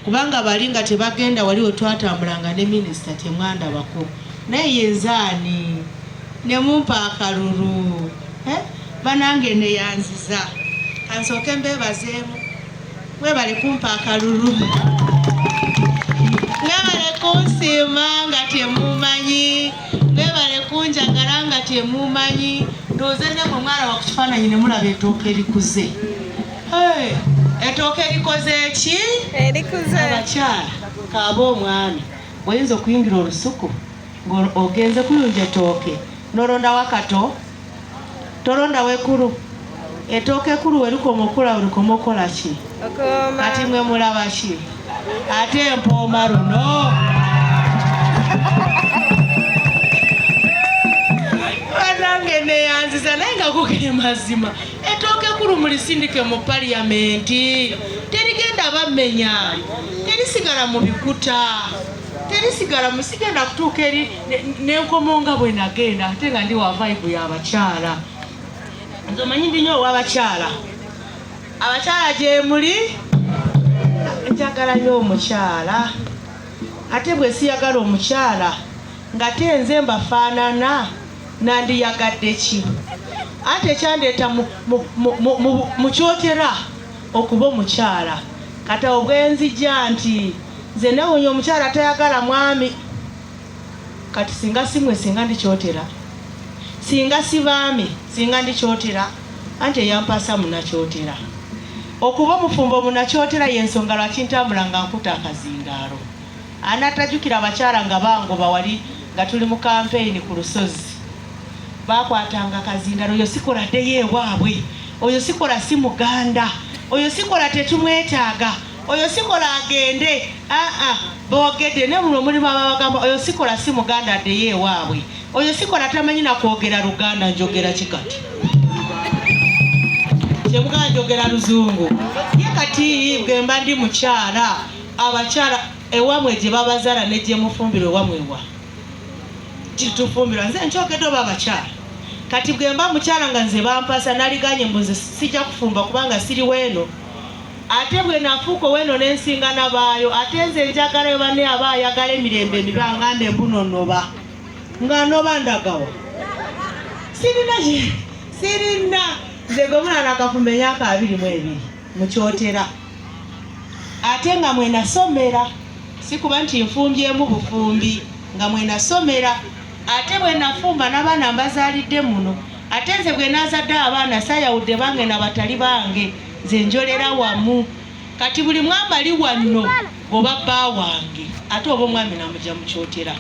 Kubanga bali nga tebagenda wali wetwatambulanga ne minisita temwandabako, naye yenzaani ne mumpa akalulu eh? Banange neyanziza, kansooke mbeebazeemu, mwebale kumpa akalulu, mwebale kunsiima nga temumanyi, mwebale kunjagala nga temumanyi. Ndowooza namwe mwalaba ku kifaananyi ne mulaba etooke erikuze. Hey, etooke erikoze ki? Erikuze. Abakyala kaaba omwami oyinza okuyingira olusuku ng'ogenze kuyunja etooke n'olondawo akato, tolondawo ekulu. Etooke ekulu werikoma okula werikoma okola ki? Kati mwe mulaba ki? Ate empooma luno. Banange neyanziza, naye nga gugere mazima etooke ekulu mulisindike mu paliyamenti, terigenda bamenya, terisigala mu bikuta, terisigala musigenda kutuuka eri nenkomo nga bwe nagenda, ate nga ndi wa vibe y'abakyala. Nze omanyi ndi nnyo ow'abakyala. Abakyala gyemuli, njagala nnyo omukyala, ate bwe siyagala omukyala nga te nze mbafaanana, nandiyagadde ki? Ate ekyandeeta mu kyotera okuba omukyala, kati awo bwe nzija nti nze newuunya omukyala tayagala mwami. Kati singa si mwe singa ndi kyotera, singa si baami singa ndi kyotera, anti eyampasa munakyotera. Okuba omufumbo munakyotera y'ensonga lwaki ntambula nga nkutte akazindaalo. Anatajjukira abakyala nga bangoba wali nga tuli mu kampeyini ku lusozi, baakwatanga akazindaalo, oyo sikola addeyo ewaabwe, oyo sikola si Muganda, oyo sikola tetumwetaaga, oyo sikola agende. Aa boogedde ne muno mulimu ababagamba oyo sikola si Muganda addeyo ewaabwe, oyo sikola tamanyi na kwogera Luganda. Njogera ki kati? Kyemugamba njogera Luzungu. Ye kati bwe mba ndi mukyala, abakyala ewamwe gye babazaala ne gye mufumbirwa ewamwe wa gyetufumbirwa, nze nkyogedde oba abakyala. Kati bwe mba mukyala nga nze bampasa, naliganye mbu nze sijja kufumba kubanga siri weeno, ate bwe nafuuka ow'eno ne nsinga nabaayo, ate nze njagalayo banne aba ayagala emirembe emibi angambe mbu nonoba nga noba ndagawa. Sirina, sirina. Nze gwe mulala nakafumba emyaka 22 mukyotera, ate nga mwe nasomera, si kuba nti nfumbyemu bufumbi, nga mwe nasomera, ate bwe nafumba n'abaana mbazaalidde muno, ate nze bwe naazadde abaana saayawudde bange na batali bange, nze njolera wamu. Kati buli mwami ali wanno oba bba wange, ate oba omwami namugya mukyotera.